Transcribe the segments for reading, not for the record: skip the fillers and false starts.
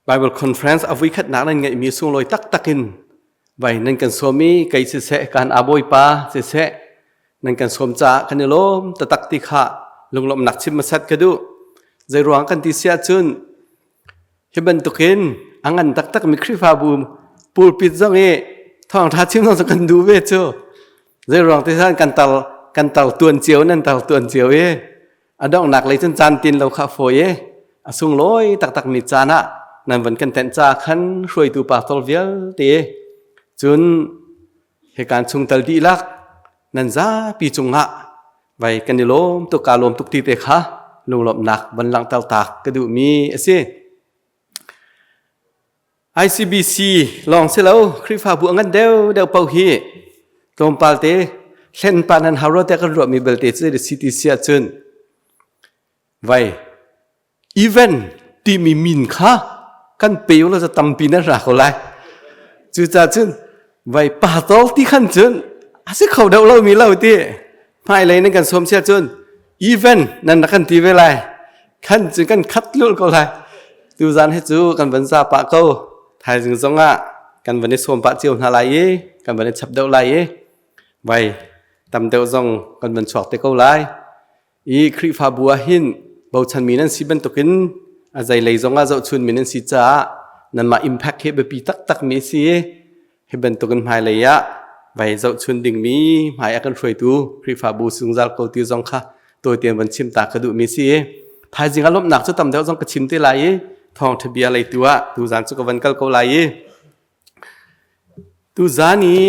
Bible Conference a vuikhatnak nan ngeihmi sunglawi taktak in vai nan kan sawm i kei siseh kan a bawipa siseh nan kan sawm caah kan i lawm taktak ti kha lunglawmhnak chim hmasat ka duh. Zeiruang kan ti si ahcun hi bantukin a ngan taktakmi Khrihfabu pulpit zong i thawngṭha chim zong cu kan duh ve cu. Zeiruang ti san kan tar kan tar tuan cio nan tar tuan cio i a donghnak lei cun caan tin lo kha a fawi i a sunglawi taktakmi caan ah nan van kan tenh ca khan hruaitu pastor vialte cun hikan chungtel dihlak nan zapi cungah vai kan i lawm tuk kaa lawm tuk ti te kha lunglawmhnak van langhter tak ka duhmi a si. ICBC lawng si lo Khrihfabu a ngan deuh deuh paoh hi tlawmpal te hlen pa nan hau te kan ruahmi belte cu CTC ahcun vai event timi min kha kan pe lo za tampi nan ra ko lai cucaah cun vai pastor ti khan cun a si kho deuh lo mi lo ti hmailei nan kan sawm sia cun event nan rak kan ti ve lai khan cu kan khat lul ko lai tuzan hi cu kan van za pah ko thaizing zong ah kan van i sawm pah cio hna lai i kan van i chap deuh lai i vai tam deuh zong kan van chuak te ko lai i Khrihfabu ah hin bochanmi nan si bantukin a zeilei zong ah zohchunmi nan si caah nanmah impact hi biapi taktak mi si hi bantukin hmailei ah vai zohchun dingmi hmai a kan hruaitu Khrihfabu zungzal ko ti zong kha tawitein van chim ta ka duhmi si i thaizing ah lawmhnak cu tam deuh zong ka chim te lai i thawngṭha bia lei tu ah tuzan cu ka van kal ko lai i tuzan i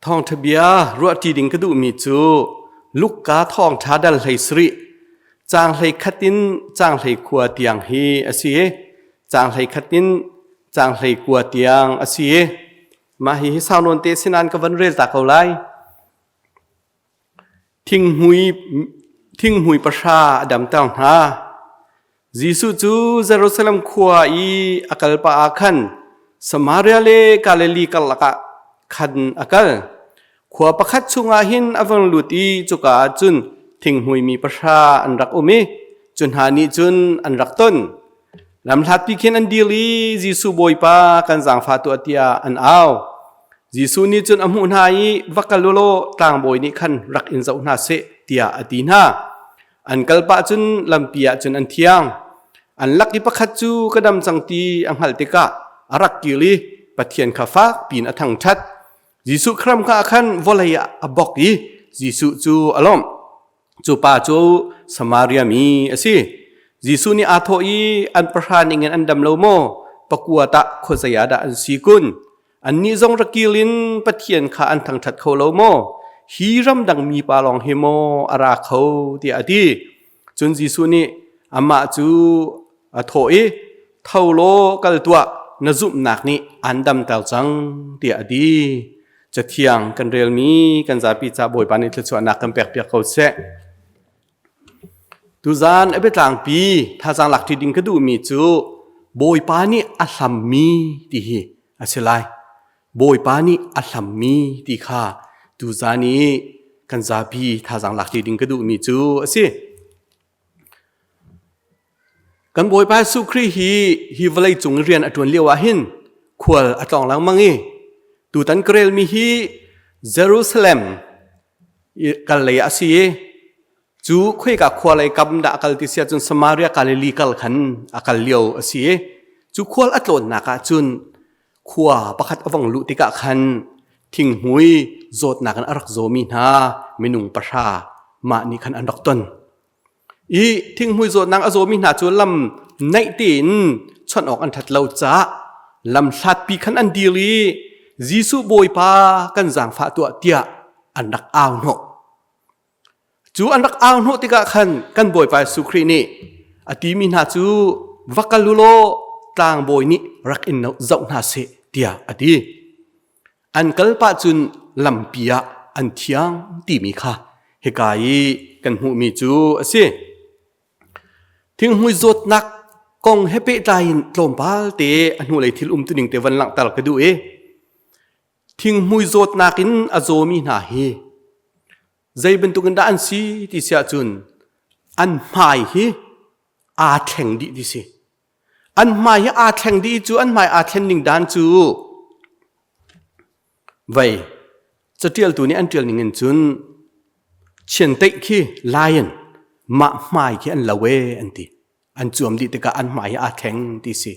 thawngṭha bia ruahṭi ding ka duhmi cu Luka thawngṭha dal hlei sarih caang hlei khat in caang hlei khua tiang hi a si i caang hlei khat in caang hlei kua tiang a si i mah hi hi sau nawn te sinan ka van rel ta ko lai. Thinghmui thinghmui pahra a damter hna. Jesuh cu Jerusalem khua i a kal pah ah khan Samaria le Galilee karlak ah khan a kal. Khua pakhat chungah hin a vung lut i cuka ah cun thinghmuimi pahra an rak um i cu hna nih cun an rak ton. Lamhlatpi khin an dir i Jesuh Bawipa kan zaangfah tuah tiah an au. Jesuh nih cun a hmuh hna i va kal u law tlangbawi nih khan rak in zoh hna seh tiah a ti hna. An kal pah cun lampi ah cun an thiang. An lak i pakhat cu ka dam cang ti a hngalh tikah a rak kir i Pathian kha fak piin a thangṭhat. Jesuh hram kha khan vawlei ah a bok i Jesuh cu a lawmh. Cu pa cu Samaria mi a si. Jesuh nih aa thawh i an pahra ningin an dam lo maw? Pakua tah khuazei ah dah an si kun? Annih zong rak kil in Pathian kha an thangṭhat kho lo maw? Hi ramdang mi pa lawng hi maw a ra kho? tiah a ti. Cun Jesuh nih amah cu a thawh i, Tho law kal tuah, na zumhnak nih aan damter cang, tiah a ti. Cathiang kan relmi kan zapi ca Bawipa nih thluachuahnak kan pekpiak ko seh. Tuzaan a biatlangpi thazaang lak ṭi ding ka duhmi cu Bawipa nih a hlammi ti hi a si lai. Bawipa nih a hlammi ti kha tuzaan i kan zapi thazaang lak ṭi ding ka duhmi cu a si. Kan Bawipa Jesuh Khrih hi hi vawlei cung rian a ṭuan lio ah hin khual a tlawng lengmang i tutan ka relmi hi Jerusalem kal lei ah a si i cu khoika khua lei kam dah a kal ti si ahcun Samaria Galilee kal khan a kal lio a si i cu khual a tlawnnak ah cun khua pakhat a vong luh tikah khan thinghmui zawtnak in a rak zawmi hna minung pahra mah nih khan an rak ton. I thinghmui zawtnak a zawmi hna cu lam naih tein chawnh awk an ṭhat lo caah lam hlatpi khan an dir i Jesuh Bawipa kan zaangfah tuah tiah an rak au hnawh. Cu an rak au hnawh tikah khan kan Bawipa Jesuh Khrih nih a timi hna cu va kal u law tlangbawi nih rak in zoh hna seh tiah a ti. An kal pah cun lampi ah an thiang timi kha hika i kan hmuhmi cu a si. Thinghmui zawtnak kong he pehtlai in tlawmpal te a hnulei thil umtuning te van langhter ka duh i thinghmui zawtnak in a zawmi hna hi zei bantukin dah an si ti si ahcun an hmai hi aa thleng dih ti si. An hmai hi aa thleng dih cu an hmai aa thlen ning dan cu vei catialtu nih an ṭial ning in cun chianteih khi lion mah hmai khi an lo e an ti. An cuam dih tikah an hmai hi aa thleng ti si.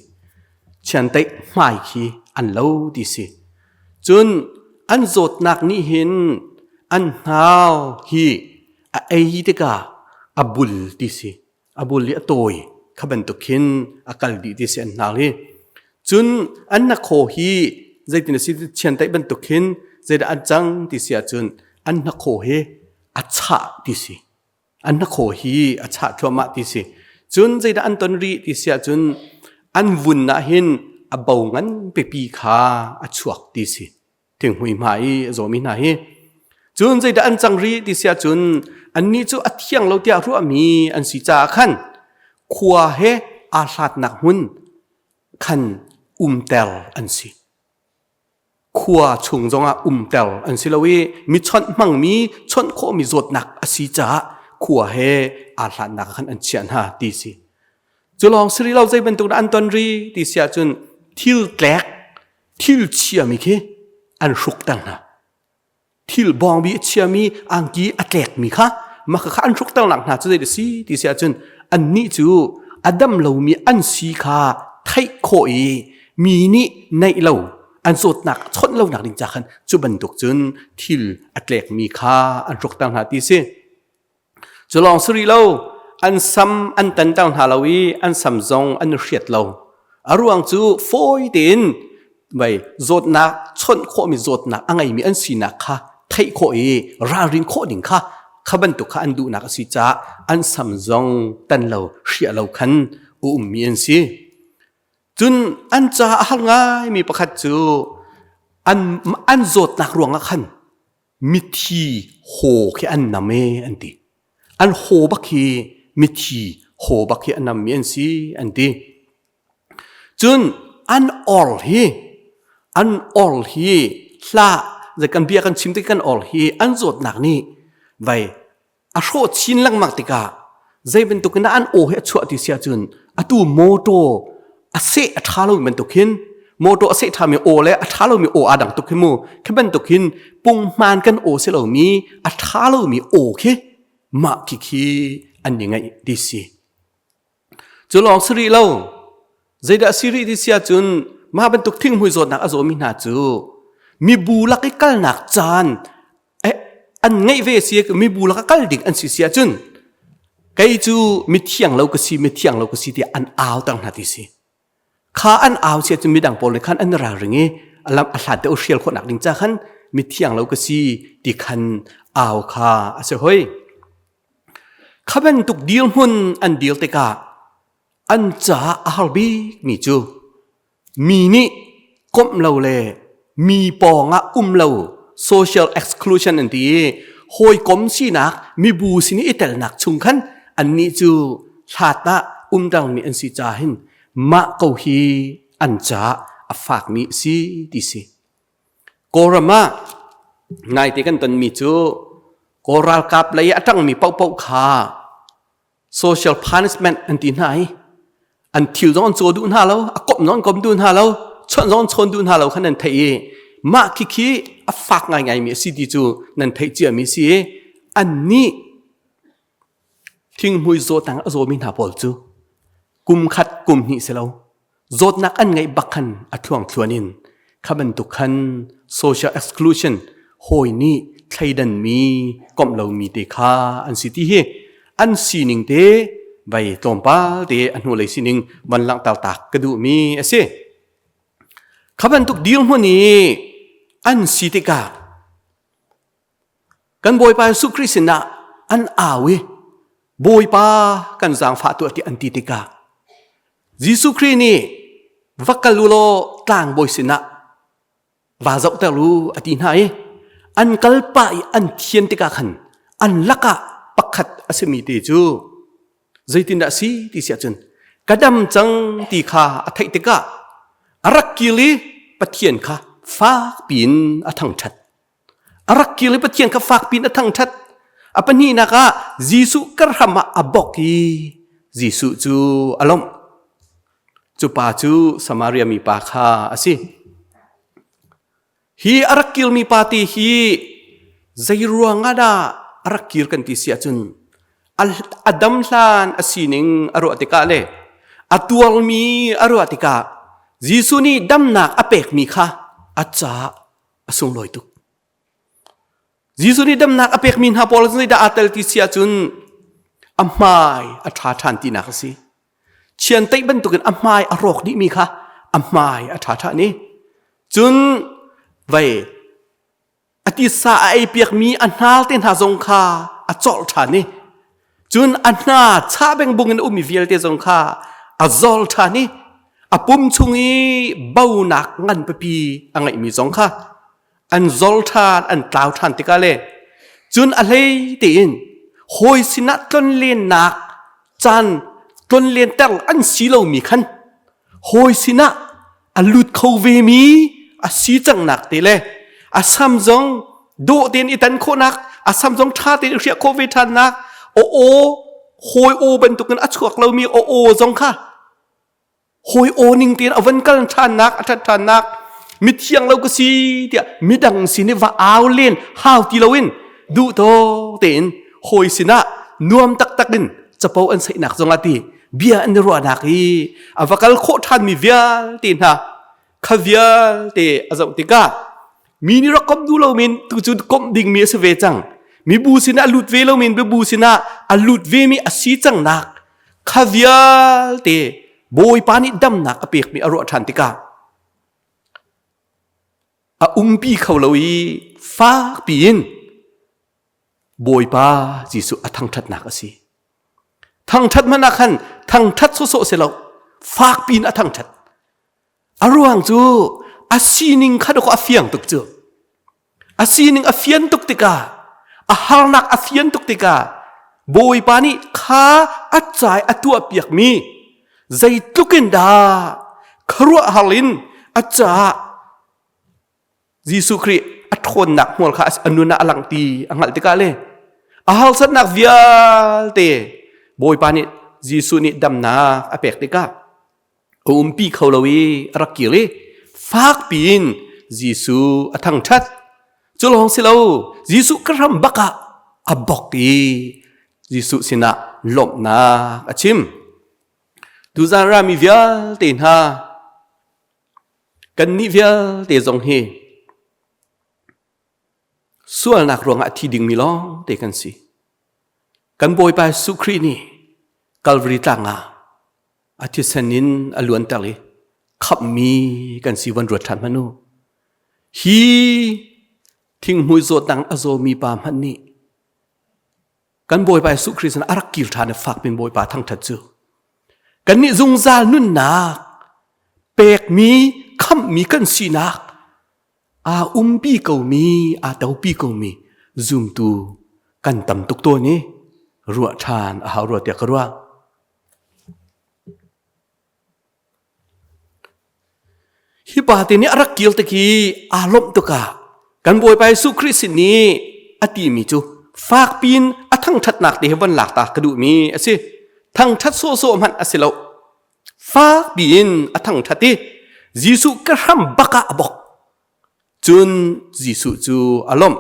Chianteih hmai khi an lo ti si. Cun an zawtnak nih hin an hnau hi a ei tikah a bul ti si. A bul i a tawi kha bantuk khin a kal dih ti si an hnar hi. Cun an hnakhaw hi zeitin a si chianteih bantuk khin zeidah an cang ti si ahcun an hnakhaw hi a chah ti si. An hnakhaw hi a chah thluahmah ti si. Cun zeidah an ton rih ti si ahcun an vun ah hin a bo ngan pipi kha a chuak ti si. Thinghmui hma i a zawmi hna hi. Cun zeidah an cang rih ti si ahcun annih cu a thiang lo tiah ruahmi an si caah khan khua he aa hlatnak hmun khan umter an si. Khua chung zongah umter an si lo i mi chawnh hmangmi chawnh khawhmi zawtnak a si caah khua he aa hlatnak ah khan an chiah hna ti si. Cu lawng si rih lo zei bantuk dah an ton rih ti si ahcun thil tlek thil chiami khi an hrukter hna. Thil bawngbi a chiami angki a tlekmi kha mah kha an hrukternak hna cu zei a si ti si ahcun annih cu a dam lomi an si kha theih khawh i mi nih neih lo an zawtnak chawnh lonak ding ca khan cu bantuk cun thil a tlekmi kha an hrukter hna ti si. Cu lawng si rih lo, an sam an tanter hna lo i an sam zong an i hriat lo. A ruang cu fawi tein mei zawtnak chawnh khawhmi zawtnak a ngeimi an sinak kha theih khawh i ralrin khawh ding kha kha bantuk kha an duhnak a si caah an sam zong tan lo hriah lo khan a ummi an si. Cun an caah a har ngaimi pakhat cu an, an zawtnak ruangah khan mithi haw khi an nam e an ti. An haw bak hi mithi haw bak hi a nammi an si an ti. Cun an or hi an or hi hla kan bia kan chim tik kan or hi an zawtnak nih vai a hrawh chin lengmang tikah zei bantuk in an aw hi a chuah ti si ahcun atu motor a seh a ṭha lomi bantuk hin motor a seh ṭhami aw le a ṭha lomi aw aa dang tuk hi mu khi bantuk hin punghman kan aw si lomi a ṭha lomi aw khi mah khi khi an i ngaih ti si. Cu lawng si rih lo. Zeidah si rih ti si ahcun mah bantuk thinghmui zawtnak a zawmi hna cu mibu lak i kalnak caan eh, an ngeih ve si mibu lak a kal ding an si si ahcun kei cu mithiang lo ka si mithiang lo ka si tiah an au tang hna ti si. Kha an au si ahcun midang pawl nih khan an ralring i a lam a hlat deuh hrial khawhnak ding ca khan mithiang lo ka si ti khan au kha a si hoi. Kha bantuk dirhmun an dir tikah an caah a har bikmi cu mi nih komh lo le mi pawngah um lo social exclusion an ti i hawikom sinak mibu sin i telnak chung khan annih cu hlat ah umtermi an si caah hin mah ko hi an caah a fakmi a si ti si. Kawlram ah naite kan tonmi cu Kawl ralkap lei a ṭangmi paohpaoh kha social punishment an ti hna i an thil zong an caw duh hna lo, a komh zong an kom duh hna lo, chawnh zong an chawn duh hna lo kha nan theih i mah khikhi a fak ngaingaimi a si ti cu nan theih ciami a si i annih thinghmui zawtnak a zawmi hna pawl cu kum khat kum hnih si lo Zawtnak an ngeih bak khan a thluangthluan in kha bantuk khan social exclusion hawi nih thleidanmi komh lomi te kha an si ti hi an sining te vai tlawmpal te a hnulei sining van langhter tak ka duhmi a si. Kha bantuk dirhmun i an si tikah Kan Bawipa Jesuh Khrih sinah an au i Bawipa kan zaangfah tuah ti an ti tikah Jesuh Khrih nih va kal u law tlangbawi sinah vaa zohter u a ti hna i an kal pah i an thian tikah khan an lakah pakhat a simi te cu zeitindah a si ti si ahcun ka dam cang ti kha a theih tikah a rak kil i Pathian kha fak piin a thangṭhat. A rak kir i Pathian kha fakpi in a thangṭhat. A pahnihnak ah Jesuh ka hram ah a bok i Jesuh cu a lawmh. Cu pa cu Samaria mi pa kha a si. Hi a rak kirmi pa te hi zei ruang ah dah a rak kir kan ti si ahcun a dam hlan a sining a ruah tikah le a tuarmi a ruah tikah Jesuh nih damnak a pekmi kha a caah a sunglawi tuk. Jesuh nih damnak a pekmi hna pawl zeidah aa tel ti si ahcun a hmai a ṭha ṭhan tinak a si. Chianteih bantukin a hmai a rawk dihmi kha a hmai a ṭha ṭhan i cun vei a tisa a ei piakmi a hnal te hna zong kha a cawlh ṭhan i cun a hna chah bengbung in a ummi vialte zong kha a zol ṭhan i a pum chung i bonak ngan pipi a ngeihmi zong kha an zol ṭhan an tlau ṭhan tikah le cun a hlei tein hawi sinah tlonlennak caan tlonlenter an si lomi khan hawi sinah a lut kho vemi a si cangnak te le a sam zong dawh tein i tan khawhnak a sam zong ṭha tein i hriah khawh ve ṭhannak aw aw hawi aw bantukin a chuak lomi aw aw zong kha hawi aw ning tein a van kal ṭhannak a ṭhat ṭhannak mithiang lo ka si tiah midang sin i va au len hau ti loin duh tawk tein hawi sinah nuam taktak in capo an saihnak zongah ti bia an i ruahnak i a va kal khawh ṭhanmi vialte hna kha vialte a zoh tikah mi nih rak komh duh lo men tu cu komh dingmi a si ve cang mibu sinah a lut ve lo men mibu sinah a lut ve mi a si cang nak kha vialte Bawipa nih damnak a pekmi a ruah ṭhan tikah a umpi kho lo i fakpi in Bawipa Jesuh a thangṭhatnak a si. Thangṭhat hmanh ah khan thangṭhat sawsawh si lo, fakpi in a thangṭhat. A ruang cu a sining kha dawk a fiang tuk cu. A sining a fian tuk tikah, a harnak a fian tuk tikah, Bawipa nih kha a cai a tuahpiakmi zeitluk in dah khuaruahhar in a caah Jesuh Khrih a ṭhawnnak hmual kha a nun ah a langh ti a hngalh tikah le a harsatnak vialte Bawipa nih Jesuh nih damnak a pek tikah a umpi kho lo i a rak kir i fakpi in Jesuh a thangṭhat. Cu lawng si lo, Jesuh ka ram bak ah a bok i Jesuh sinah lawmhnak a chim. Tuzan rami vialte hna kannih vialte zong hi sualnak ruangah a thi dingmi lawng te kan si. Kan Bawipa Jesuh Khrih nih Calvary tlang ah a thisen in a luanter i khamhmi kan si van ruat ṭhan hmanh u. Hi thinghmui zawtnak a zawmi pa hmanh nih kan Bawipa Jesuh Khrist a rak kir ṭhan i fakpin Bawipa thangṭhat cu kannih zungzal nunnak pekmi khamhmi kan sinak aa umpi komi aa topi komi zumtu kan tam tuk tawn i ruah ṭhan a hau rua tiah ka ruah. Hi pa te nih a rak kir tik i aa lawmh tukah kan Bawipa Jesuh Khrih sin i a timi cu fakpi in a thangṭhatnak te hi von lak ta ka duhmi a si. Thangṭhat sawhsawh hmanh a si lo. Fakpi in a thangṭhat i Jesuh ka hram bak ah a bok. Cun Jesuh cu a lawmh.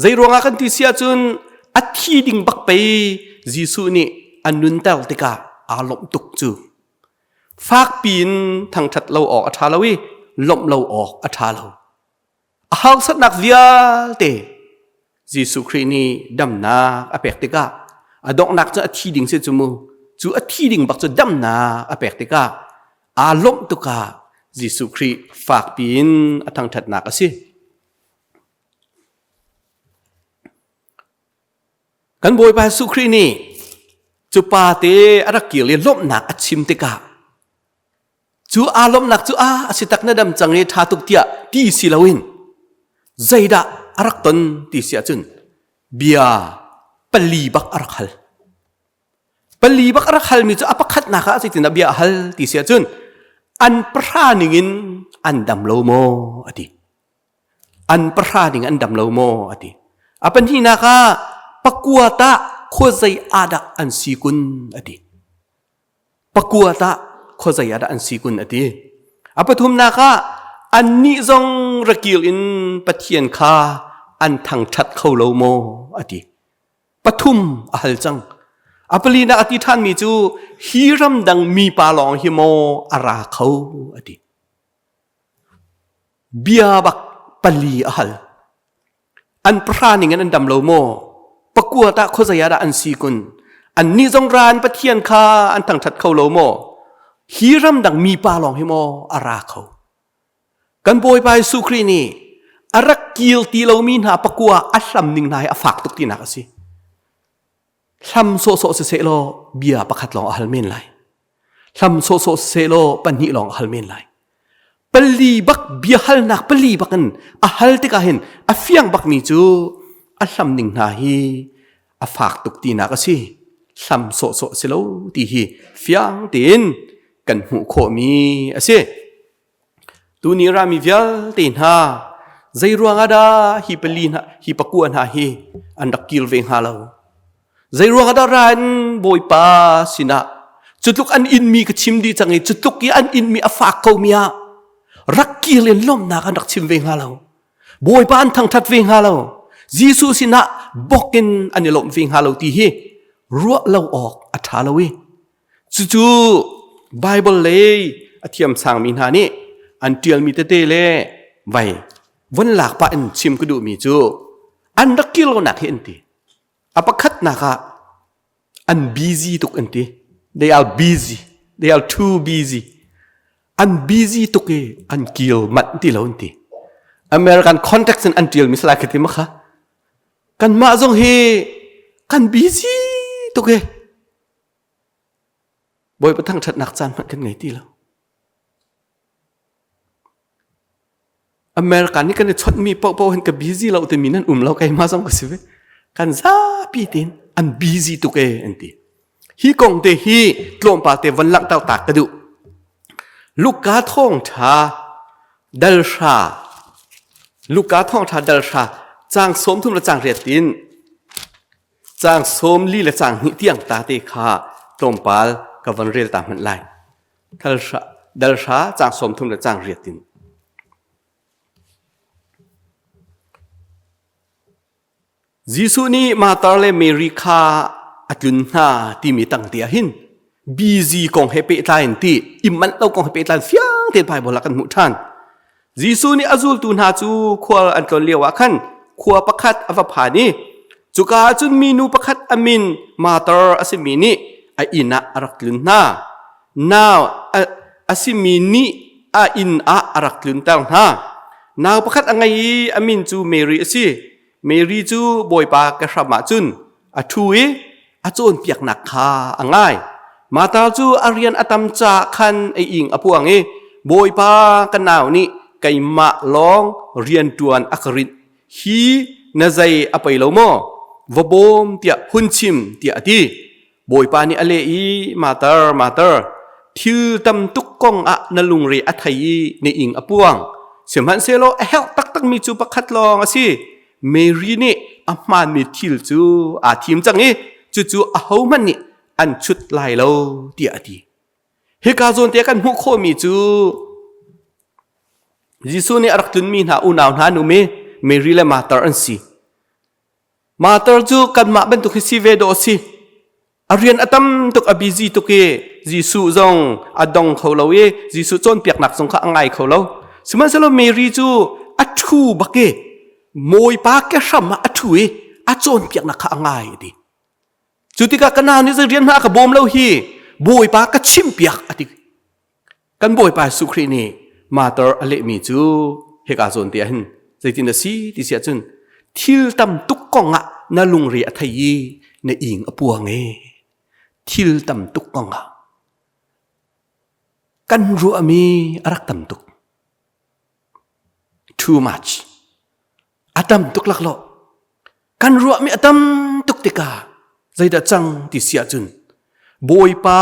Zei ruangah kan ti si ahcun a thi ding bak pei Jesuh nih a nunter tikah aa lawmh tuk cu. Fakpi in thangṭhat lo awk a ṭha lo i lawmh lo awk a ṭha lo. A harsatnak vialte Jesuh Khrih nih damnak a pek tikah a donghnak cu a thi ding si cu mu. Cu a thi ding bak cu damnak a pek tikah aa lawmh tukah Jesuh Khrih fakpi in a thangṭhatnak a si. Kan Bawipa Jesuh Khrih nih cu pa te a rak kir i lawmhnak a chim tikah cu aa lawmhnak cu a a si tak na dam cang i ṭha tuk tiah ti si loin zeidah a rak ton ti si ahcun bia pali bak a rak hal. Pali bak a rak halmi cu a pakhatnak ah zeitindah bia a hal ti si ahcun an pahra ningin an dam lo maw a ti. An pahra ning an dam lo maw a ti. A pahnihnak ah pakua tah khuazei ah dah an si kun a ti. Pakua tah khuazei ah dah an si kun a ti. A pathumnak ah annih zong rakil in Pathian kha an thangṭhat kho lo maw a ti. Pathum a hal cang. A palinak a ti ṭhanmi cu hi ramdang mipa lawng hi maw a ra kho a ti. Bia bak pali a hal. An pahra ning in an dam lo maw? Pakua tah khuazei ah dah an si kun? Annih zong ra in Pathian kha an thangṭhat kho lo maw? Hi ramdang mipa lawng hi maw a ra kho? Kan Bawipa Jesuh Khrih nih a rak kil ti lomi hna pakua a hlam ning hna hi a fak tuk tinak a si. Hlam sawhsawh siseh law bia pakhat lawng a hal men lai. Hlam sawhsawh siseh law pahnih lawng a hal men lai. Pali bak bia halnak pali bak in a hal tikah hin a fiang bakmi cu a hlam ning hna hi a fak tuk tinak a si. Hlam sawhsawh si lo ti hi fiang tein kan hmuh khawhmi a si. Tuni rami vialte hna zei ruangah dah hi pali hna hi pakua hna hi an rak kir ve hnga lo? Zei ruangah dah ra in Bawipa sinah cutluk an inmi ka chim dih cang i cutluk i an inmi a fak ko mi ah rak kir in lawmhnak an rak chim ve hnga lo. Bawipa an thangṭhat ve hnga lo. Jesuh sinah bok in an i lawmh ve hnga lo ti hi ruah lo awk a ṭha lo i Cucu Baibal lei a thiamsangmi hna nih an ṭialmi tete le vai von lak pah in chim ka duhmi cu an rak kir lonak hi an ti. A pakhatnak ah an busy tuk an ti. They are busy. They are too busy. An busy tuk i an kil manh ti lo an ti. American context in an ṭialmi salai khi ti ma kha. Kanmah zong hi kan busy tuk i Bawipa thangṭhatnak caan hmanh kan ngei ti lo. America nih kan i chawnhmi paohpaoh hin ka busy lo timi nan um lo keimah zong ka si ve. Kan zapi tein an busy tuk e an ti. Hi kong te hi tlawmpal te von langhter ta ka duh. Luka thawngṭha dal hra Luka thawngṭha dal hra caang 30 le caang riat in Caang 40 le caang hnih tiang ta te kha tlawmpal ka von rel ta hmanh lai. Dal hra caang 30 le caang riat in. Jesuh nih Martha le Mary kha a tlun hna timi tang te ah hin busy kong he pehtlai in ti i manh lo kong he pehtlai fiang tein Bible ah kan hmuh ṭhan. Jesuh nih a zultu hna cu khual an tlawn lioah khan khua pakhat a va phan i cuka ah cun minu pakhat a min Martha a simi nih a inn ah a rak tlun hna. Nau a simi nih a inn ah a rak tlunter hna. Nau pakhat a ngei i a min cu Mary a si. Mary cu Bawipa ke hram ah cun a ṭhu i a cawnpiaknak kha a ngai. Martha cu a rian a tam caah khan a ing a puang i Bawipa ka nau nih keimah lawng rian ṭuan a ka rinh hi na zei a pei lo maw? Va bawm tiah hun chim tiah a ti. Bawipa nih a leh i Martha, Martha, thil tam tuk kong ah na lungre a thei i na ing a puang. Sihmanhsehlaw a herh taktakmi cu pakhat lawng a si. Mary nih a hmaanmi thil cu aa thim cang i cucu ahohmanh nih an chut lai lo tiah a ti. Hika zawn te kan hmuh khawhmi cu Jesuh nih a rak tlunmi hna unau hna an um i Mary le Martha an si. Martha cu kanmah bantuk hi si ve dawh a si. A rian a tam tuk a busy tuk i Jesuh zong a dong kho lo i Jesuh cawnpiaknak zong kha a ngai kho lo. Sihmanhsehlaw Mary cu a ṭhu bak i Bawipa ke hram ah a ṭhu i a cawnpiaknak kha a ngai a ti. Cu tikah ka nau nih zei rian hmah a ka bawm lo hi Bawipa ka chimpiak a ti. Kan Bawipa Jesuh Khrih nih matter a lehmi cu hika zawn te ah hin zeitin a si ti si ahcun thil tam tuk kong ah na lungre a thei i na ing a puang e. Thil tam tuk kong ah kan ruahmi a rak tam tuk. Too much. A tam tuk laklawh. Kan ruahmi a tam tuk tikah zeidah cang ti si ahcun Bawipa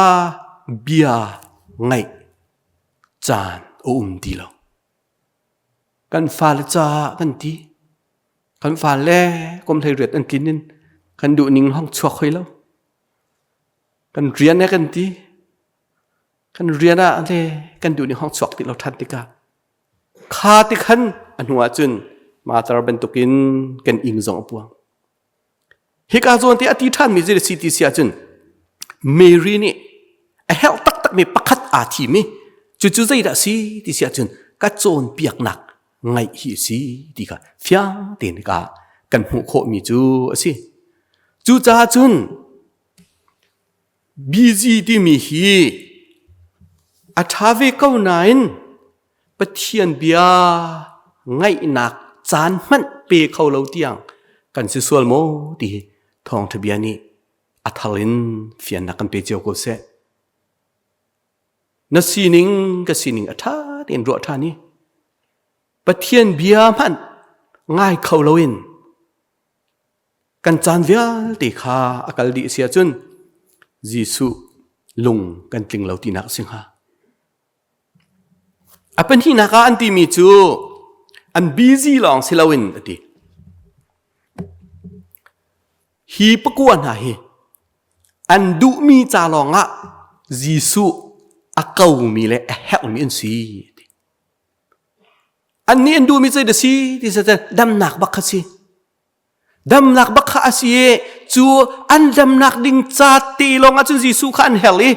bia ngaih caan a um ti lo. Kan fale caah kan ti. Kan fale kum hlei riat an tlin in kan duh ning hong chuak hoi lo. Kan rian he kan ti. Kan rian ah le kan duh ning hong chuak ti lo ṭhan tikah kha ti khan a hnu ah cun matar bantukin kan ing zong a puang. Hika zawn te a ti ṭhanmi zei si ti si ahcun Mary nih a herh taktakmi pakhat aa thim i cucu zeidah si ti si ahcun ka cawnpiaknak ngaih hi a si ti kha fiang tein ka kan hmuh khawhmi cu a si. Cucaah cun busy timi hi a ṭha ve ko nain Pathian bia ngaihnak caan hmanh pe kho lo tiang kan si sual maw ti hi thawngṭha bia nih a thar in fiannak kan pe cio ko seh. Na sining ka sining a ṭha tein ruah ṭhan i Pathian bia hmanh ngai kho loin kan caan vialte kha a kal dih si ahcun Jesuh lung kan tling lo tinak a si hnga. A pahnihnak ah an timi cu an busy lawng si loin a ti. Hi pakua hna hi an duhmi ca lawngah Jesuh a komi le a herhmi an si. Annih an duhmi cu da si ti damnak bak kha si. Damnak bak kha a si i cu an damnak ding ca te lawng ahcun Jesuh kha an herh i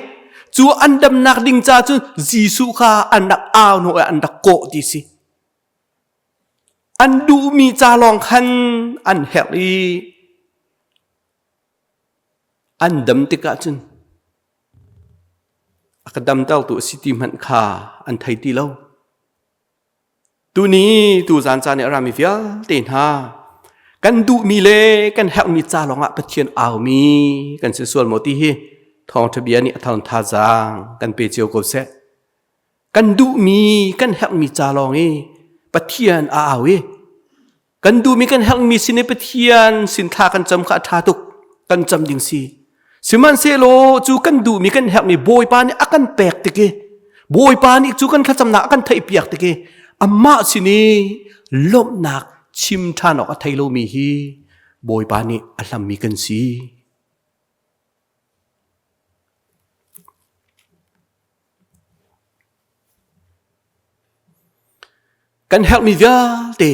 cu an damnak ding ca cun Jesuh kha an rak au hnawh i an rak kawh ti si. An duhmi ca lawng khan an herh i an dam tikah cun a ka damtertu a si ti hmanh kha an thei ti lo. Tuni tuzan caan i a rami vialte hna kan duhmi le kan herhmi ca lawngah Pathian aumi kan si sual maw ti hi thawngṭha bia nih a thang thazaang kan pe cio ko seh. Kan duhmi kan herhmi ca lawng i Pathian a au i Kan duhmi kan herhmi sin i Pathian sin thla kan cam kha a ṭha tuk. Kan cam ding si. Sihmanhsehlaw cu kan duhmi kan herhmi Bawipa nih a kan pek tik i Bawipa nih cu kan thlacamnak a kan theihpiak tik i amah sin i lawmhnak chim ṭhan awk a thei lomi hi Bawipa nih a hlammi kan si. Kan herhmi vialte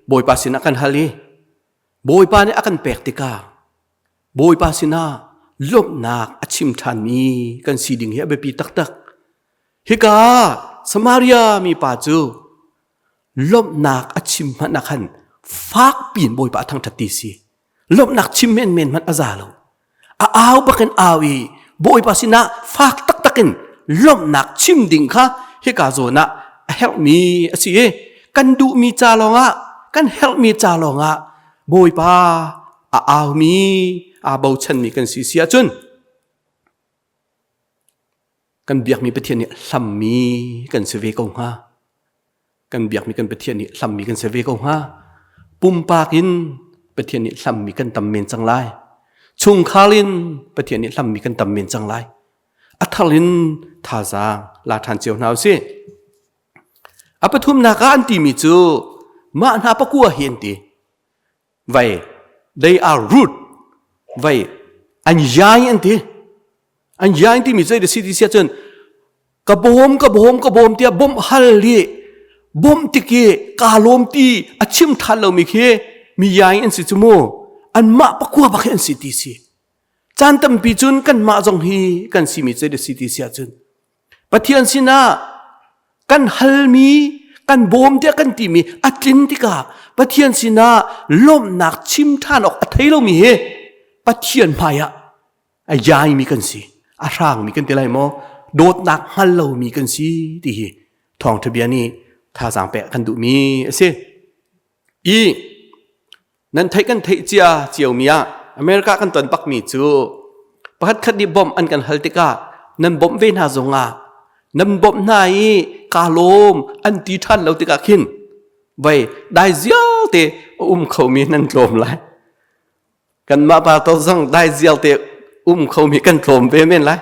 Bawipa sinah kan hal i Bawipa nih a kan pek tikah Bawipa sinah lawmhnak a chim ṭhanmi kan si ding hi a biapi taktak. Hika Samaria mipa cu lawmhnak a chim hmanh ah khan fak piin Bawipa a thangṭhat ti si. Lawmhnak chim menmen hmanh a za lo. A au bakin au i Bawipa sinah fak taktak in lawmhnak chim ding kha hika zawn ah a herhmi a si i kan duhmi ca lawngah kan herhmi ca lawngah Bawipa a aumi aa bochanmi kan si si ahcun kan biakmi Pathian nih hlammi kan si ve ko hnga. Kan biakmi kan Pathian nih hlammi kan si ve ko hnga. Pumpak in Pathian nih hlammi kan tam men cang lai. Chungkhar in Pathian nih hlammi kan tam men cang lai. A thar in thazaang la ṭhan cio hna usih. A pathumnak ah an timi cu mah hna pakua hi an ti. Vai they are rude. Vai an yai an ti. An yai timi zei si ti sia cun ka bawm ka bawm ka bawm tiah bawmh hal hi bawmh tik i kaa lawm ti a chim than lomi khi mi yai an si cu mu anmah pakua bak hi an si ti si caan tampi cun kanmah zong hi kan simi zei si ti si ahcun Pathian sinah kan halmi kan bawm tiah kan timi a tlin tikah Pathian sinah lawmhnak chim ṭhan awk a thei lomi hi Pathian hmaiah a yaimi kan si a hrangmi kan ti lai maw dawtnak hngal lomi kan si ti hi thawngṭha bia nih thazaang pek kan duhmi a si i nan theih kan theih cia ciomi ah America kan ton bakmi cu pakhat khat nih bawmh an kan hal tikah nan bawmh ve hna zongah nan bawmh hna i kaa lawm an ti ṭhan lo tikah khin vai dai zialte a um khomi nan tlawm lai Kanmah pa to zong dai zial te um khomi kan tlawm ve men lai.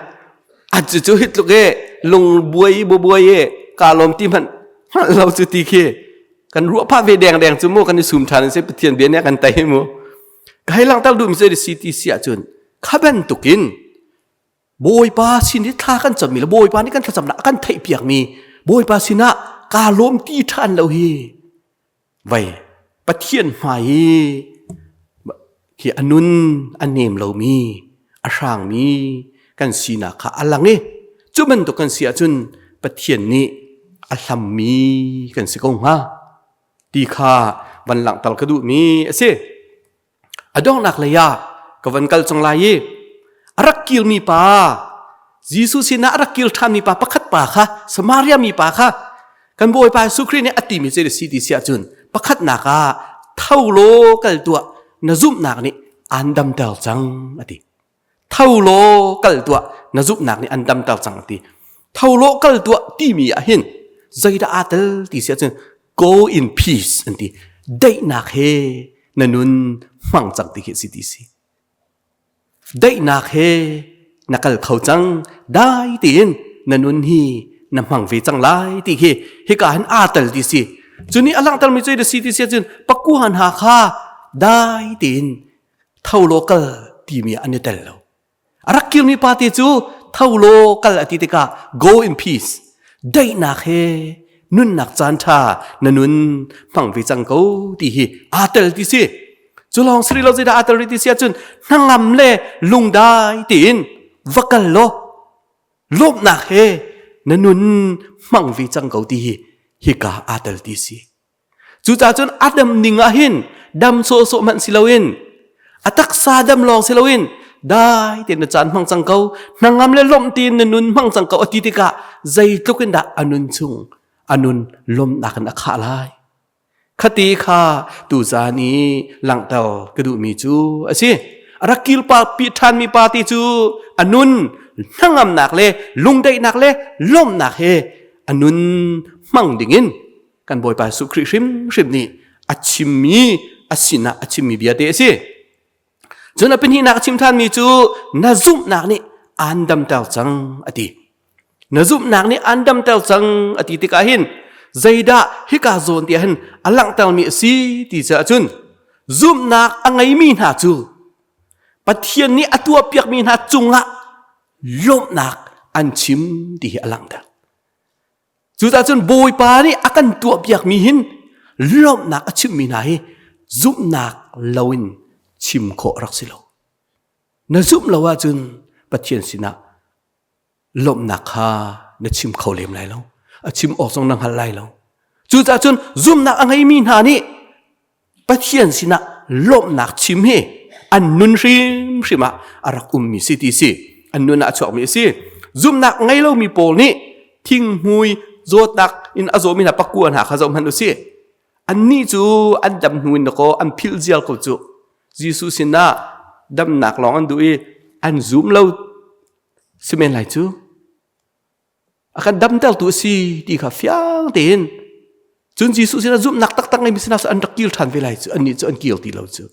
A cu cu hi tluk e lung buai bu buai e ka lawm ti hmanh hngalh lo cu ti khi kan ruah phah ve deng deng cu mu kan i sum ṭhan si Pathian bia nih a kan tei mu. Ka hei langhter duhmi cu CTC ahcun kha bantukin. Bawipa sin i thla kan cammi le Bawipa nih kan thlacamnak a kan theihpiakmi Bawipa sinah kaa lawm ti ṭhan lo hi vei Pathian hmai i khi a nun a nem lomi a hrangmi kan sinak kha a lang i cu bantuk kan si ahcun Pathian nih a hlammi kan si ko hnga ti kha van langhter ka duhmi a si. A donghnak lei ah ka van kal cang lai i a rak kirmi pa Jesuh sinah a rak kir ṭhanmi pa pakhat pa kha Samaria mi pa kha kan Bawipa Jesuh Khrih nih a timi cu si ti si ahcun pakhatnak ah tho law kal tuah na zumhnak nih aan damter cang a ti. Tho law kal tuah na zumhnak nih an damter cang a ti. Tho law kal tuah timi ah hin zeidah aa tel ti si ahcun go in peace an ti. Daihnak he na nun hmang cang ti khi si ti si. Daihnak he na kal kho cang dai tiin na nun hi na hmang ve cang lai ti khi hika hin aa tel ti si. Cu nih a langhtermi cu si ti si ahcun pakuhan ha kha dai tiin tho law kal timi ah an i tel lo. A rak kirmi pa te cu tho law kal a ti tikah go in peace daihnak he nunnak caan ṭha na nun hmang ve cang ko ti hi aa tel ti si. Cu lawng siri lo zeidah aa tel rih ti si ahcun hnangam le lungdai tiin va kal law lawmhnak he na nun hmang ve cang ko ti hi hika aa tel ti si. Cucaah cun a dam ning ah hin dam sawhsawh hmanh si loin a taksa dam lawng si loin dai tein na caan hmang cang ko hnangam le lawmh tein na nun hmang cang ko a ti tikah zeitluk in dah a nun chung a nun lawmhnak in a khah lai khati kha tuzaan i langhter ka duhmi cu a si a rak kil pa pi ṭhanmi pa ti cu a nun hnangamnak le lungdaihnak le lawmhnak he a nun hmang dingin kan Bawipa Jesuh Khrih hrimhrim nih a chimmi a sinah a chimmi bia te a si. Cun a pahnihnak a chim ṭhanmi cu na zumhnak nih aan damter cang a ti. Na zumhnak nih aan damter cang a ti tikah hin zeidah hika zawn tiah hin a langhtermi a si ti caah cun zumhnak a ngeimi hna cu Pathian nih a tuahpiakmi hna cungah lawmhnak an chim ti hi a langhter. Cucaah cun Bawipa nih a kan tuahpiakmi hin lawmhnak a chimmi hna hi zumhnak loin chim khawh rak si lo. Na zumh lo ahcun Pathian sinah lawmhnak kha na chim kho lem lai lo. A chim awk zong na hngal lai lo. Cucaah cun zumhnak a ngeimi hna nih Pathian sinah lawmhnak chim hi an nun hrimhrim ah a rak ummi si ti si. An nun ah a chuakmi a si. Zumhnak ngei lomi pawl nih thinghmui zawtnak in a zawmi hna pakua hna kha zoh hmanh u sih. Annih cu an dam hnu in dakaw an philh zial ko cu. Jesuh sinah damnak lawng an duh i an zum lo si men lai cu. A kan damtertu a si ti kha fiang tein cun Jesuh sinah zumhnak taktak ngeimi sinah an rak kir ṭhan ve lai cu annih cu an kir ti lo cu.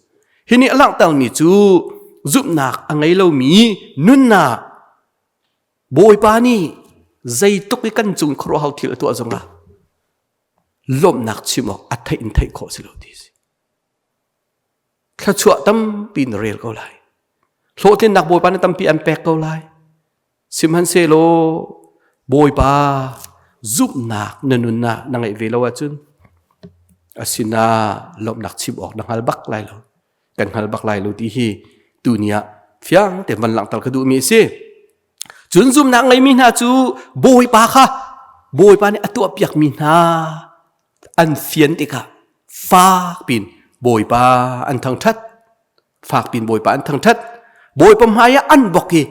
Hi nih a langhtermi cu zumhnak a ngei lomi nunnak Bawipa nih zeitluk i kan cung khuaruahhar thil a tuah zongah lawmhnak chim awk a theih in theih khawh si lo ti si. Thluachuah tampi na rel ko lai. Hlawhtlinnak Bawipa nih tampi an pek ko lai. Sihmanhsehlaw Bawipa zumhnak na nun ah na ngeih ve lo ahcun a sinah lawmhnak chim awk na hngal bak lai lo. Kan hngal bak lai lo ti hi tuni ah fiang tein van langhter ka duhmi a si. Cun zumhnak ngeimi hna cu Bawipa kha Bawipa nih a tuahpiakmi hna an fian tikah fak pin Bawipa an thangṭhat. Fakpin Bawipa an thangṭhat. Bawipa hmai ah an bok i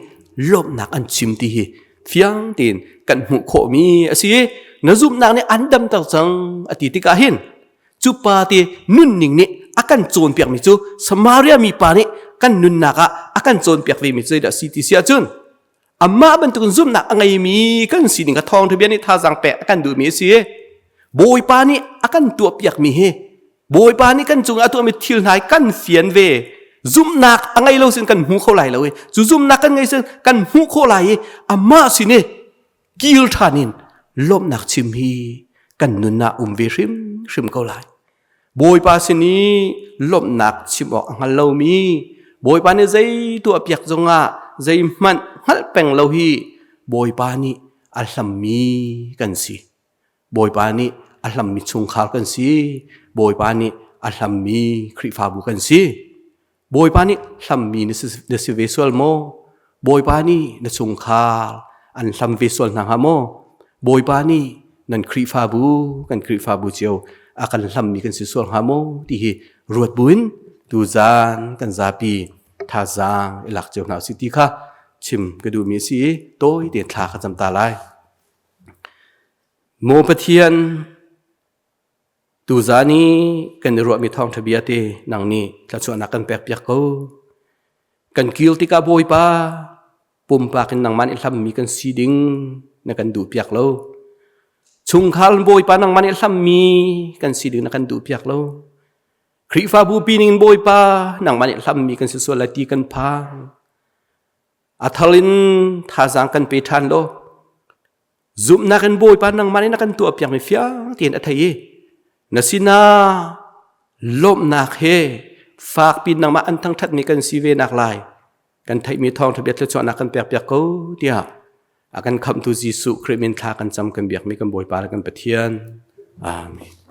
lawmhnak an chim ti hi fiang tein kan hmuh khawhmi a si. Na zumhnak nih an damter cang a ti tikah hin cu pa te nunning nih a kan cawnpiakmi cu Samaria mi pa nih kan nunnak ah a kan cawnpiak vemi cu zeidah si ti si ahcun amah bantukin zumhnak a ngeimi kan sining kha thawngṭha bia nih thazaang pek a kan duhmi a si. Bawipa nih a kan tuahpiakmi hi Bawipa nih kan cungah a tuahmi thil hna hi kan fian ve. Zumhnak a ngei lo sin kan hmu kho lai lo i cu zumhnak kan ngei sin kan hmuh khawh lai i amah sin i kil ṭhan in lawmhnak chim hi kan nun ah um ve hrimhrim ko lai. Bawipa sin i lawmhnak chim awk a hngal lomi Bawipa nih zei tuahpiak zongah Zeihmanh hngalh peng lo hi Bawipa nih a hlammi kan si. Bawipa nih a hlammi chungkhar kan si. Bawipa nih a hlammi Khrihfabu kan si. Bawipa nih hlammi na si ve sual maw? Bawipa nih na chungkhar an hlam ve sual hna hnga maw? Bawipa nih nan Khrihfabu, kan Khrihfabu cio a kan hlammi kan si sual hnga maw ti hi ruat buin tuzaan kan zapi thazaang i lak cio hna usih ti kha chim ka duhmi a si i tawi tein thla ka cam ta lai. Maw Pathian, tuzaan i kan i ruahmi thawngṭha bia te nang nih thluachuahnak kan pekpiak ko. Kan kir tikah Bawipa, pumpak in nangmah nih hlammi kan si ding na kan duhpiak lo. Chungkhar Bawipa nangmah nih hlammi kan si ding na kan duhpiak lo. Khrihfabu pi ning Bawipa nangmah nih hlammi kan si sual lai ti kan phang. A thar in thazaang kan pe ṭhan law zumhnak in Bawipa nangmah nih na kan tuahpiakmi fiang tein a thei i na sinah lawmhnak he fakpi nangmah an thangṭhatmi kan si ve nak lai kan theihmi thawngṭha bia thluachuahnak kan pekpiak ko tiah a kan khamhtu Jesuh Khrih min thla kan cam kan biakmi kan Bawipa le kan Pathian. Amen.